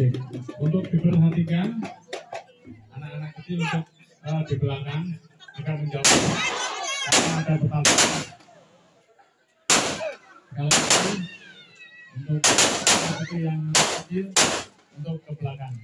Sip. Untuk diperhatikan anak-anak kecil untuk di belakang akan menjawab karena ada pertanyaan. Kalau untuk anak kecil yang kecil untuk ke belakang.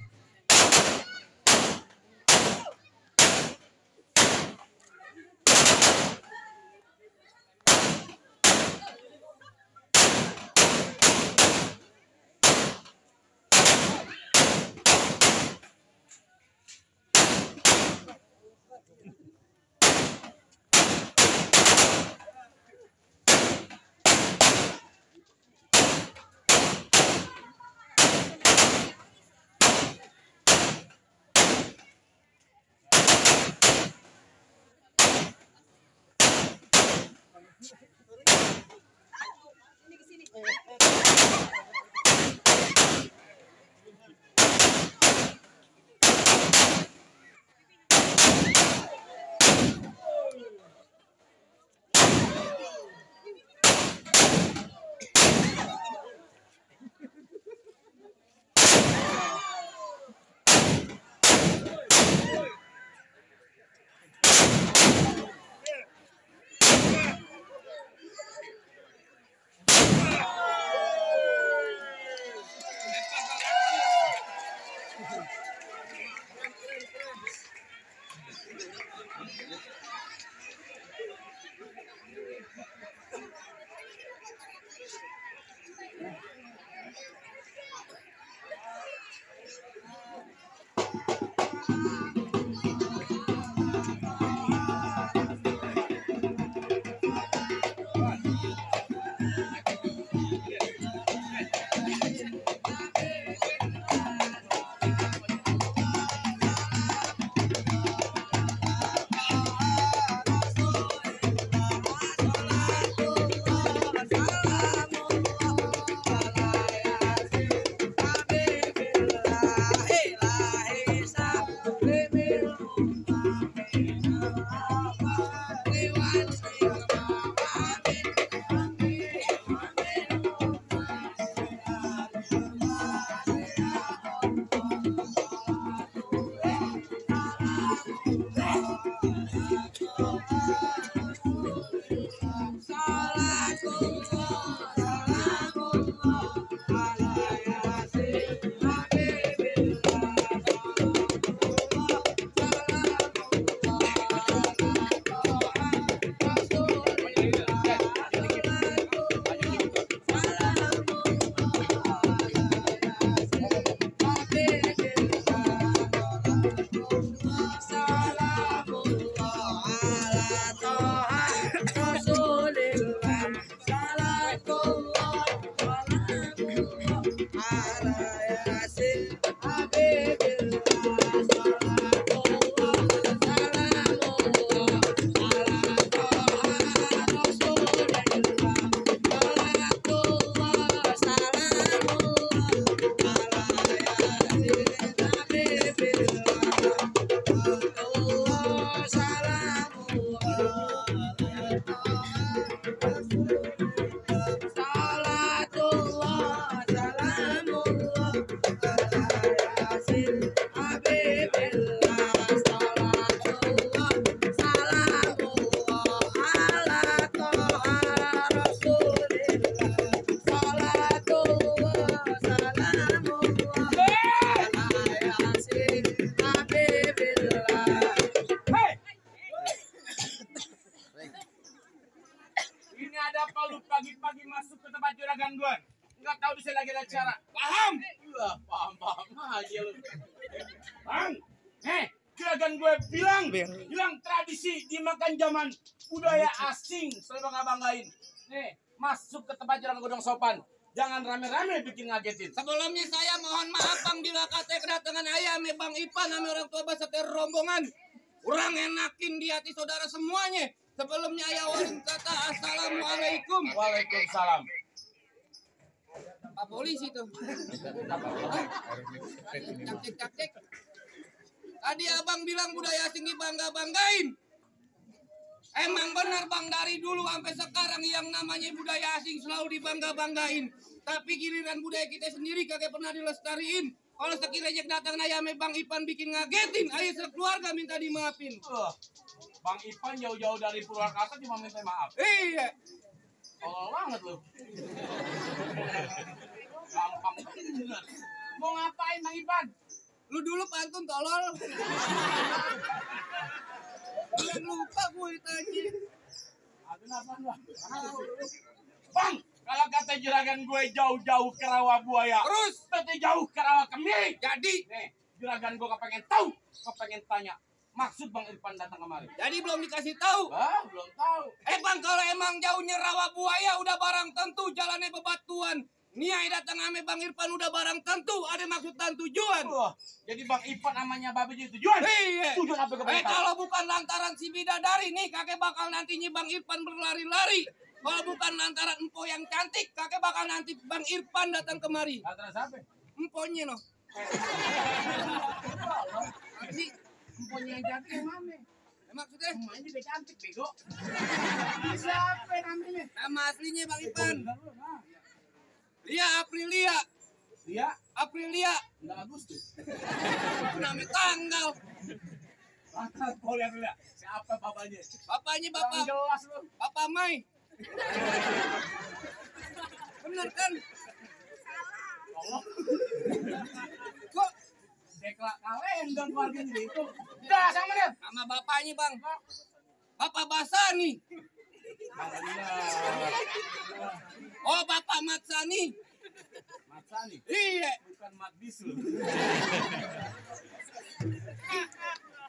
Pagi-pagi masuk ke tempat juragan gue, nggak tahu di sini lagi ada acara. Paham? Iya, paham aja lu. Bang, juragan gue bilang tradisi dimakan zaman budaya asing, selalu bangga-banggain. Nih, masuk ke tempat juragan gue dong sopan. Jangan rame-rame bikin ngagetin. Sebelumnya saya mohon maaf Bang bila kata kedatangan ayah Bang Ipan sama orang tua beserta rombongan. Kurang enakin di hati saudara semuanya. Sebelumnya ayah walin kata assalamualaikum. Waalaikumsalam. Pak polisi tuh. Cek. Tadi abang bilang budaya asing dibangga-banggain. Emang benar Bang, dari dulu sampai sekarang yang namanya budaya asing selalu dibangga-banggain. Tapi giliran budaya kita sendiri kagak pernah dilestariin. Kalau sekiranya kedatangan ayam Bang Ipan bikin ngagetin, ayo sekeluarga minta dimaafin. Bang Ipan jauh-jauh dari Purwakarta cuma minta maaf. Iya. Tolol banget lu. Gampang bener. Mau ngapain Bang Ipan? Lu dulu pantun tolol. Udah lupa gue ditanya. Aduh apaan Bang? Bang, kalau kata juragan gue jauh-jauh ke rawa buaya. Terus? Tapi jauh ke rawa kemiri. Jadi? Nih, juragan gue kepengen tahu. Kepengen tanya. Maksud Bang Irfan datang kemari. Jadi belum dikasih tahu. Belum tahu. Bang, kalau emang jauhnya rawa buaya udah barang tentu jalannya bebatuan. Niai datang ame Bang Irfan udah barang tentu, ada maksud dan tujuan. Jadi Bang Irfan namanya babe jadi tujuan. Iya. Tujuan apa kepengen tahu? Kalau bukan lantaran si bidadari nih, kakek bakal nantinya Bang Irfan berlari-lari. Kalau bukan lantaran empo yang cantik, kakek bakal nanti Bang Irfan datang kemari. Lantaran siapa? Emponya noh. Ini emponya yang cantik yang mana? Maksudnya? Emaknya juga cantik, bego. Siapa namanya? Nama aslinya Bang Irfan. Lia Aprilia. Dia Aprilia. enggak Agustus. Namanya tanggal. Kau lihat dulu. Siapa bapaknya? Bapaknya Yang Bapak. jelas lu. Bapak Mai. Bener kan? Allah. Kok Dekla kalender keluarganya gitu. Udah sama dia. nama bapaknya Bang? Bapak Basani. Oh, Bapak Matsani. Matsani. Iya. Bukan Mat Bisul.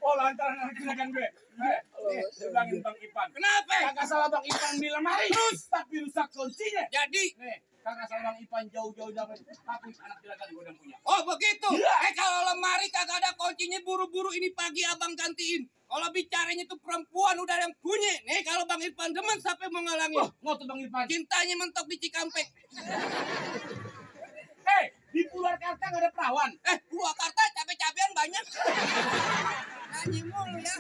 Oh, lantaran kenakan gue. Bilangin Bang Ipan. Kenapa? Kakak salah Bang Ipan di lemari. Terus tapi rusak kuncinya. Jadi, Nih, kakak salah Bang Ipan jauh-jauh dari tapi anak juragan gue udah punya. oh begitu. Iya. Kalau lemari kagak ada kuncinya, buru-buru ini pagi abang gantiin. Kalau bicaranya tuh perempuan udah yang punya. Nih kalau Bang Irfan demen sampai mau ngalangin. Oh, ngotot Bang Ipan. Cintanya mentok di Cikampek. Di Purwakarta gak ada perawan. Purwakarta capek-capean banyak. Nyanyi mulu ya.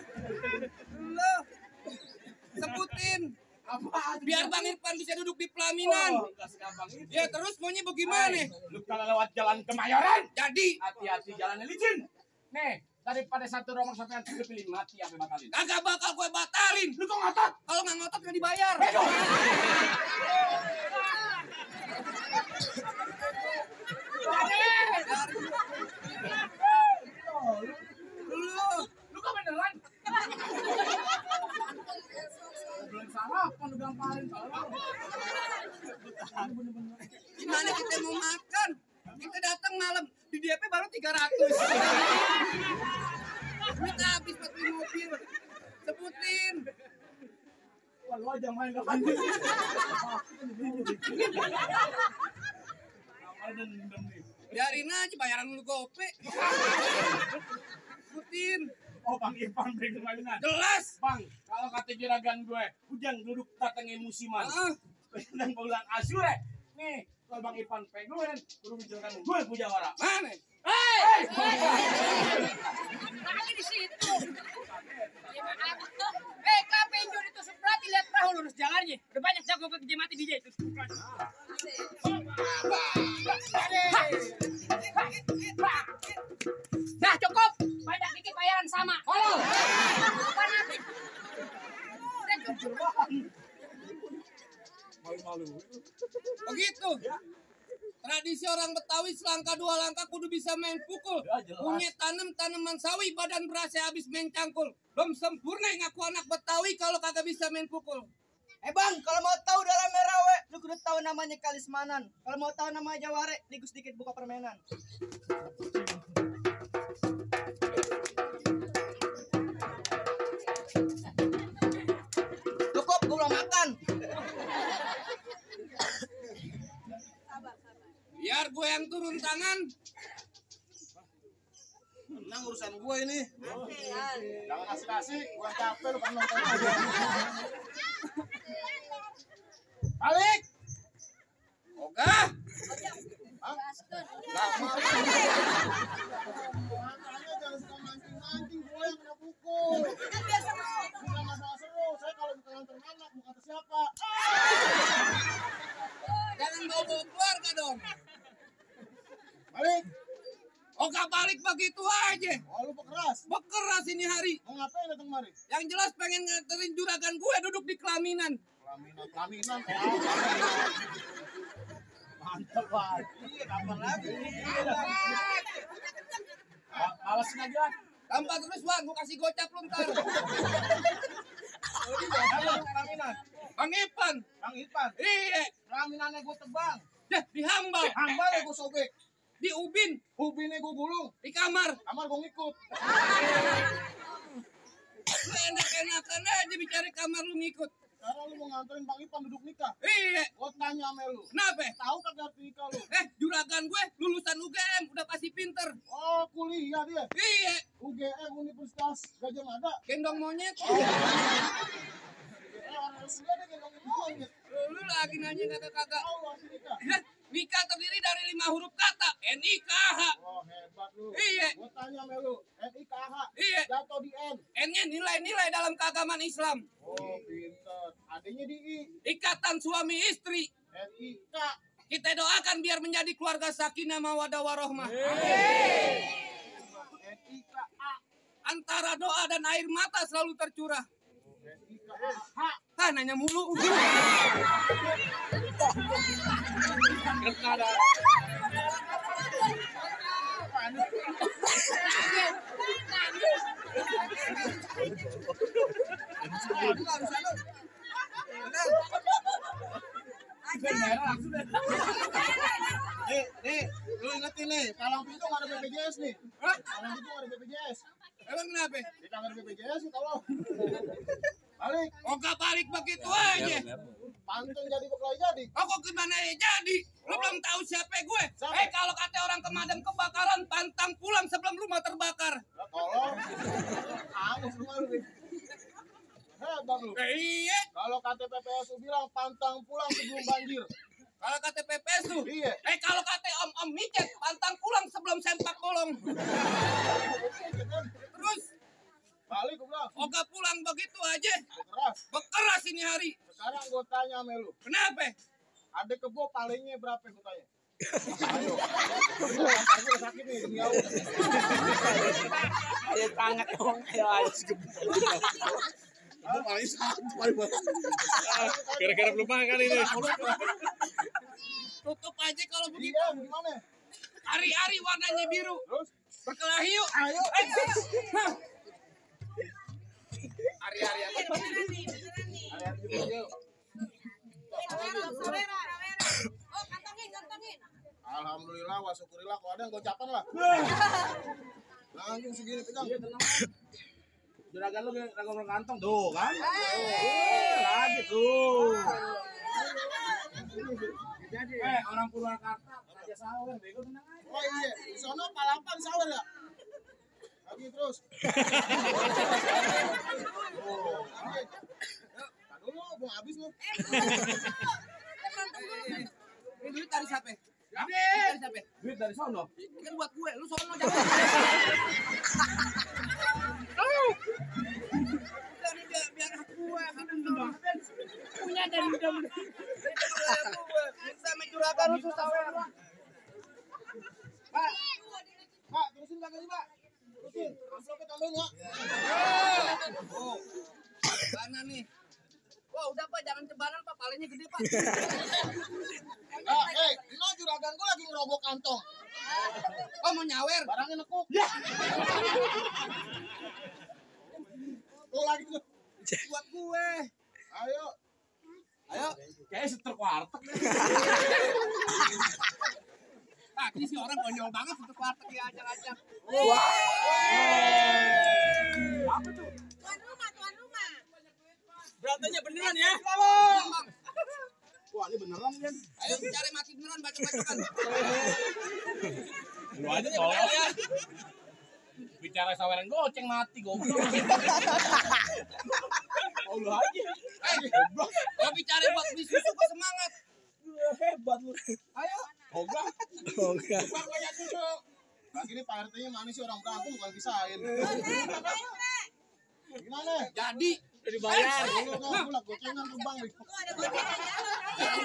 Lo sebutin. Apa? Biar Bang Irfan bisa duduk di pelaminan. Oh, gak segampang itu. Ya terus maunya bagaimana? Lu kalau lewat jalan Kemayoran, Jadi hati-hati jalannya licin. Nih, daripada satu rombong sampai yang pilih mati apa batalin. kagak bakal gue batalin. Lu kok ngotot? Kalau nggak ngotot nggak dibayar. Bego. Lu kok beneran? Belum sarapan lu gampangin kalau. Gimana kita mau makan? Kita datang malam di DP baru 300. Duit habis buat beli mobil. Sebutin. Wah, lu aja main kapan? Biarin aja bayaran lu gope. Sebutin. Oh, Bang Irfan bego mainan. Jelas. Bang, kalau kata juragan gue, hujan duduk datengin musiman. Dan bulan Asyure. Nih, kalau Bang Irfan pegoin, turun juragan gue pujawara. Mana? Lagi di situ. Kapan Jun itu seperti lihat perahu lurus jalannya. Udah banyak jago kerja mati DJ itu. Nah cukup, banyak dikit bayaran sama. Halo. Apa nanti? Udah jujur bohong. Malu-malu. Begitu. Tradisi orang Betawi selangkah dua langkah kudu bisa main pukul. Ya, jelas. Punya tanam tanaman sawi badan berasa habis main cangkul. Belum sempurna ngaku anak Betawi kalau kagak bisa main pukul. Bang, kalau mau tahu dalam merawe, lu kudu tahu namanya Kalismanan. Kalau mau tahu nama Jaware, digus dikit buka permainan. Cukup, gue belum makan. Biar gue yang turun tangan. Tenang urusan gue ini. Jangan asik-asik, gue capek lu kan nonton aja. Balik. Ogah. Lama. Makanya jangan suka mancing-mancing, gue yang kena pukul. Bukan masalah seru, saya kalau bukan nonton anak, bukan kata siapa. Jangan bawa-bawa keluarga dong. Balik. Oga balik begitu aja. Oh, lu pekeras. Bekeras ini hari. Mau ngapain datang kemari? Yang jelas pengen nganterin juragan gue duduk di kelaminan. Pelaminan kayak apa? Mantap, Pak. Iya, kapan lagi? Awasin aja. Gampang terus Bang, gue kasih gocap lu ntar. Pelaminan. Bang Ipan. Bang Ipan. Iya. Pelaminannya gue tebang. Dah di Hambal. Hambal gue sobek. Di Ubin. Ubinnya gue gulung. Di kamar. Kamar gue ngikut. Lu enak-enakan aja bicara kamar lu ngikut. Sekarang lu mau nganterin Bang Ipan duduk nikah. Iya. Gue tanya sama lu. Kenapa? Tahu kagak arti nikah lu? Juragan gue lulusan UGM, udah pasti pinter. Oh, kuliah dia. Iya. UGM Universitas Gajah Mada. Gendong monyet. Orang kuliah dia gendongin monyet. Lu lagi nanya kagak-kagak. Tahu arti nikah? Nikah terdiri dari 5 huruf kata. NIKH. Oh, hebat lu. Iya. Gue tanya sama lu. NIKH. Iya. Jatuh di N. N-nya nilai-nilai dalam keagamaan Islam. Oh, pinter. Adanya di I. Ikatan suami istri. NIK. Kita doakan biar menjadi keluarga sakinah mawaddah warahmah. NIKA. Antara doa dan air mata selalu tercurah. NIKH. Nanya mulu. Nih, lu ingetin nih, Palang Pintu nggak ada BPJS nih. Palang Pintu nggak ada BPJS. Emang kenapa? Kita nggak ada BPJS sih tolong. Balik, Oga balik begitu aja. pantun jadi berkelahi jadi. Kok gimana ya jadi? Lu belum tahu siapa gue. Siapa? Kalau kata orang pemadam kebakaran, pantang pulang sebelum rumah terbakar. Ya, tolong. Angus lu malu nih. Hebat lu. Iya. Kalau KTPPSU bilang pantang pulang sebelum banjir. Kalau kata PPS tuh. Iya. Kalau kata Om Micet, pantang pulang sebelum sempak kolong. Terus, Balik gue bilang. Oga pulang begitu aja. Keras. Bekeras ini hari. Sekarang gue tanya sama lu. Kenapa? Ada kebo palingnya berapa gue tanya? Ayo. Aku udah sakit nih demi Allah. Ada tangan dong kayak harus Paling satu paling banget. Gara-gara belum makan ini. Tutup aja kalau begitu. Iya, gimana? Hari-hari warnanya biru. Terus? Berkelahi yuk. Ayo. Hari-hari apa? Hari-hari juga yuk. Alhamdulillah, wa syukurillah. Kalau ada yang gocapan lah. Langsung segini pegang. Juragan lu ngomong kantong tuh kan? Lagi tuh. Orang Purwakarta aja sahur bego tenang aja. Oh iya, di sana palapan sahur ya? Lagi terus. Oh, oke. Nah, dulu mau habis lu. Ini duit dari siapa? Jadi, Dari siapa? duit dari sono. Kan buat gue, lu sono jangan. Dari biar hak gue, punya dari udah. Sama juragan lu susah banget. Pak, terusin kagak nih, Pak? Terusin. Amplopnya tambahin ya. Oh. Mana nih? Wah, udah Pak, jangan cebanan Pak, palanya gede Pak. No juragan gua lagi ngerobok kantong. Oh, mau nyawer? Barangnya nekuk. Tuh lagi tuh. Buat gue. Ayo. Ayo, kayak setruk warteg. Ini si orang konyol banget untuk warteg ya ajak-ajak. Apa tuh? Tuan rumah. Berantemnya beneran ya? Bang, Wah, ini beneran kan? ayo cari mati beneran bacok-bacokan. Lu aja tolong. Ya. Bicara saweran goceng mati goblok. Oh, lu aja. Kalau bicara buat beli susu kok semangat. Hebat lu. Ayo. Ogah. Pak banyak susu. Lagi nih Pak RT-nya manis sih orang kampung bukan pisahin. Gimana? Jadi Dibayar. Dulu lah gocengan ke bank nih.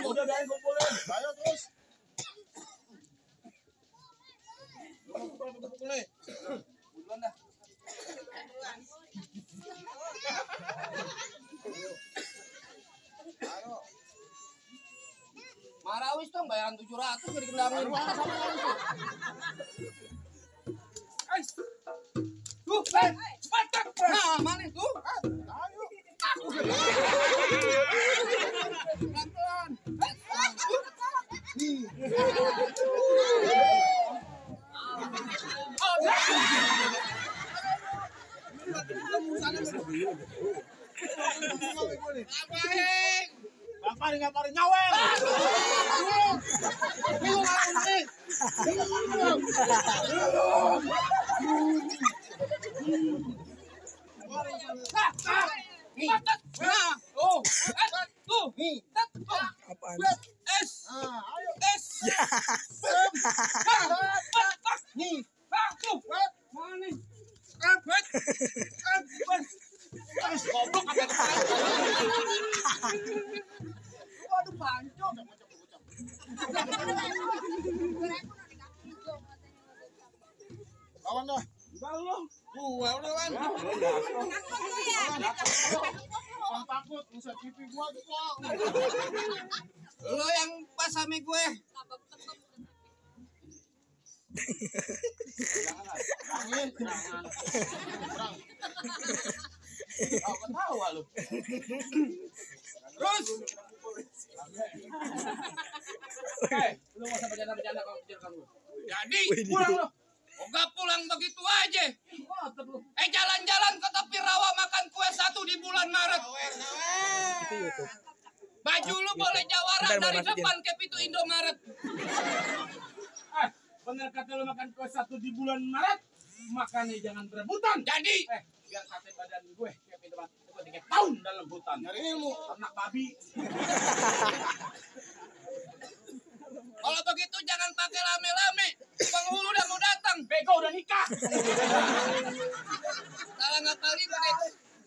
Udah biarin kumpulin. Ayo terus. Marawis dong bayaran 700 jadi kendangin. Tuh, cepat. Nah, mana tuh? Ayo. Pelan-pelan. Nih. Ngapain nyawel. Apaan? Waduh, pancong. Lawan dah. Gua udah kan. Jangan takut, bisa pipi gua tuh. Lo yang pas sama gue. Jangan. Oh, ketawa lu. Terus. Lu enggak usah bercanda-bercanda kalau pikirkan lu. Jadi Pulang lu. Enggak pulang begitu aja. Jalan-jalan ke tepi rawa makan kue 1 di bulan Maret. Itu YouTube. Baju lu boleh jawara Bentar, mau dari masukin. depan ke pintu Indomaret. Bener kata lu makan kue 1 di bulan Maret, makanya jangan berebutan. Jadi Biar kata badan gue kayak pintu mati. Gue 3 tahun dalam hutan. Nyari ilmu, ternak babi. kalau begitu jangan pakai lame-lame. Penghulu udah mau datang. Bego udah nikah. Salah ngakali gue.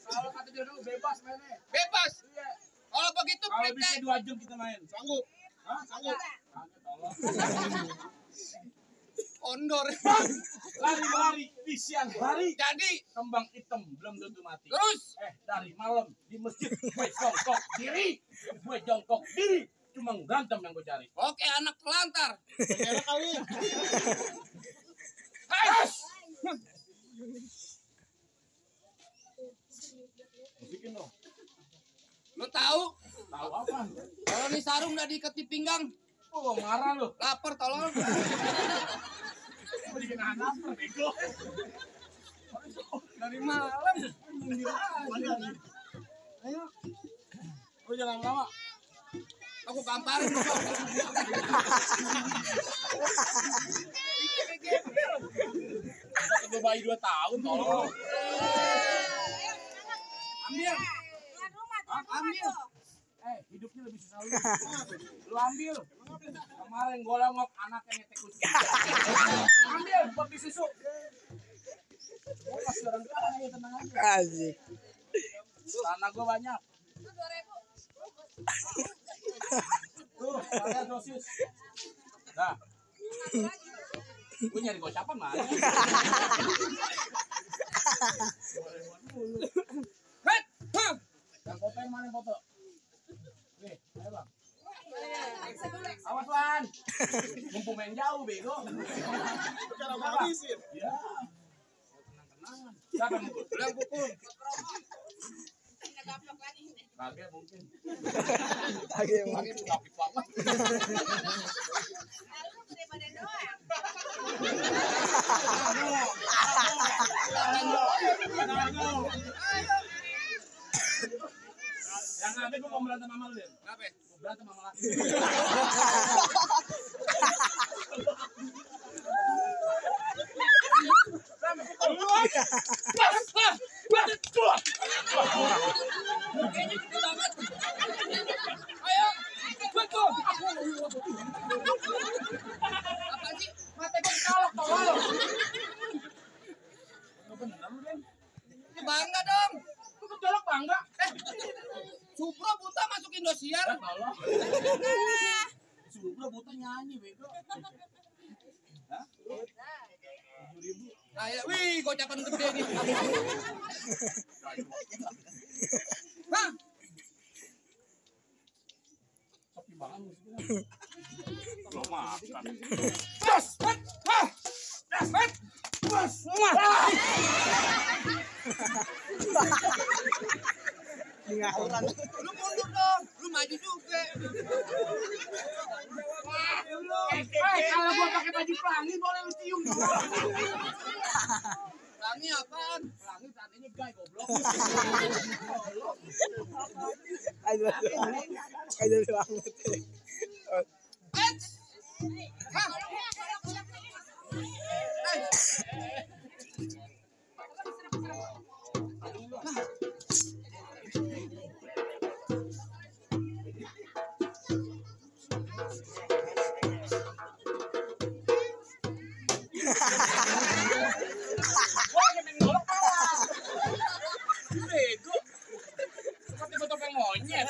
Kalau kata dia dulu bebas mainnya. Bebas. Iya. Kalau begitu Kalau perintah bisa 2 jam kita main. Sanggup? Hah? Sanggup? Sanggup, ondor. Lari di siang hari. Jadi Kembang hitam belum tentu mati. terus Dari malam di masjid gue jongkok diri. Cuma berantem yang gue cari. oke anak pelantar. Bendera kali. Hai. Musikin dong. Lu tahu Tahu apa? kalau nih sarung udah diikat di pinggang, Oh, marah lu. lapar tolong. Gue bikin anak bego. Dari malam. Ayo. Lu jangan lama. Aku gamparin. Gue bayi 2 tahun tolong. Ambil. Ambil. Hidupnya lebih susah lu. Lu ambil. Kemarin gue lengok anaknya nyetek kucing. Ambil buat beli susu. Gue kasih orang tua aja tenang aja. Asik. Tanah gue banyak. Tuh, kalian sosis. Nah. Gue nyari gocapan mana? Yang foto yang mana foto? Nih, ayo bang. Awas Wan. Mumpung main jauh bego. Cara ngabisin. Ya. Tenang-tenang. Siapa yang mukul? Lu yang pukul. Kagak mungkin. Kagak mungkin. Kagak tapi banget. Yang nanti gue mau berantem sama lu, Den. Kenapa? Gue berantem sama laki. Kayaknya gede banget. Ayo, betul. Apa sih? Mata gue dicolok, tolong. Bener lu, Den. Ini bangga dong. Lu kecolok bangga. Supro buta masuk Indosiar. Tolong. Subro buta nyanyi, bego. Hah? 7.000. Kayak, wih, gocapan gede nih. Hah? Sepi banget musiknya. Belum makan. Bos, bos. Lu mundur dong, lu maju juga. Kalau gua pakai baju pelangi boleh lu cium. Pelangi apaan? Pelangi artinya gay goblok. Ayo banget. Bego. Seperti topeng monyet.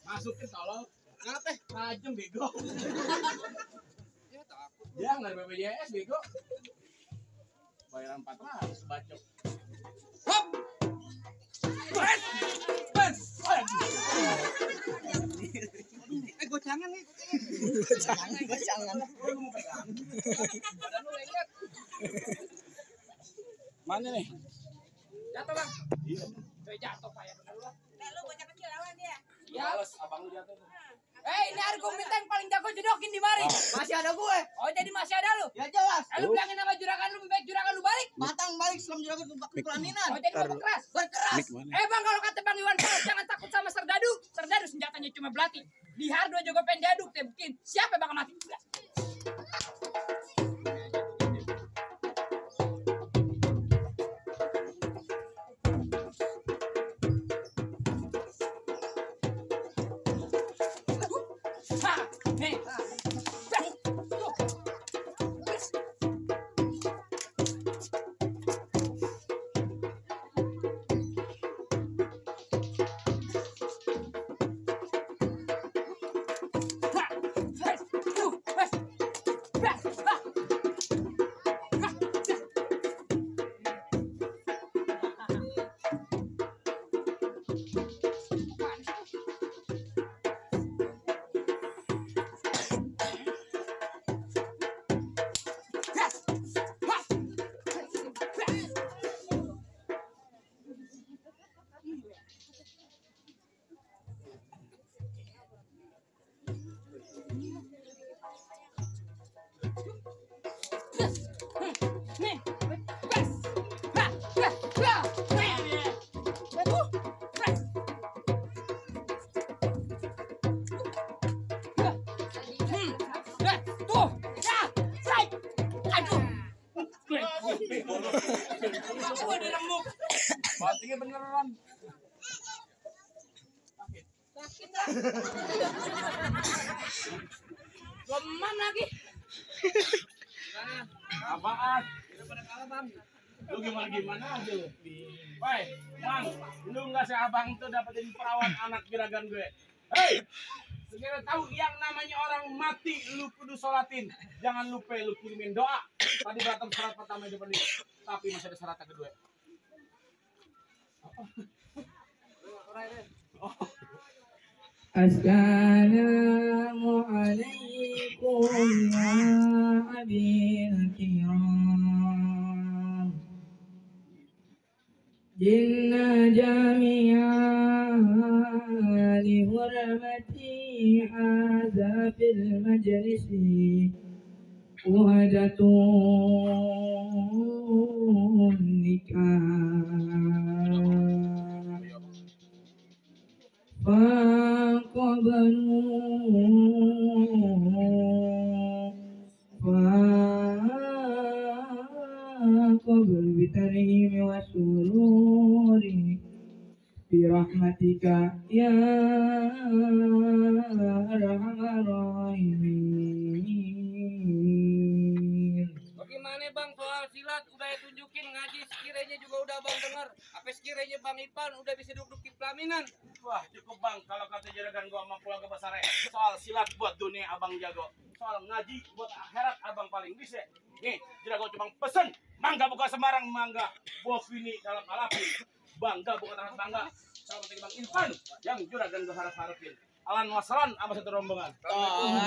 Masukin tolong. Kenapa? Tajam bego. Ya takut. Ya nggak ada BPJS bego. Bayaran 400 bacok. Hop. Gocangan nih. Jangan. Badan lu lengket. Mana nih? Jatuh bang. Iya. Coy jatuh kayak dulu. Lu bocah kecil lawan dia. Males abang lu jatuh. Ini argumen yang paling jago jodokin di mari. Masih ada gue. Oh jadi masih ada lu? Ya jelas. Lu bilangin sama juragan lu lebih baik juragan lu balik. Matang balik sebelum juragan tumpah pelaminan. Oh jadi mau berkeras. Berkeras. Bang kalau kata Bang Iwan Fals jangan takut sama Serdadu. Serdadu senjatanya cuma belati. Bihar dua jago pendiaduk teh bikin. Siapa bakal mati? Nih. Bantingnya beneran. Demam lagi. Apaan? Lu gimana aja lu? Woi, Bang, lu nggak sih abang tuh dapetin perawan anak juragan gue? Hei, segera tahu yang namanya orang mati lu kudu sholatin. Jangan lupa lu kirimin doa. Tadi datang syarat pertama di depan ini, tapi masih ada syarat yang kedua. Assalamualaikum ya abil kiram. Jinna jami'an li hurmati hadza fil majlisi wadatun nikah faqablu bitarhimi wa sururi birahmatika ya arhamar rahimin. Bagaimana Bang soal silat udah tunjukin, ngaji sekiranya juga udah Bang dengar. Apa sekiranya Bang Ipan udah bisa duduk di pelaminan? Wah, cukup Bang, kalau kata juragan gua sama keluarga besar soal silat buat dunia abang jago, soal ngaji buat akhirat abang paling bisa. Nih, juragan cuma pesen, mangga buka sembarang mangga, buah ini dalam alapi, bangga bukan harus bangga. Sama seperti Bang Irfan yang juragan gua harap-harapin. Alan wasalan sama satu rombongan. Oh,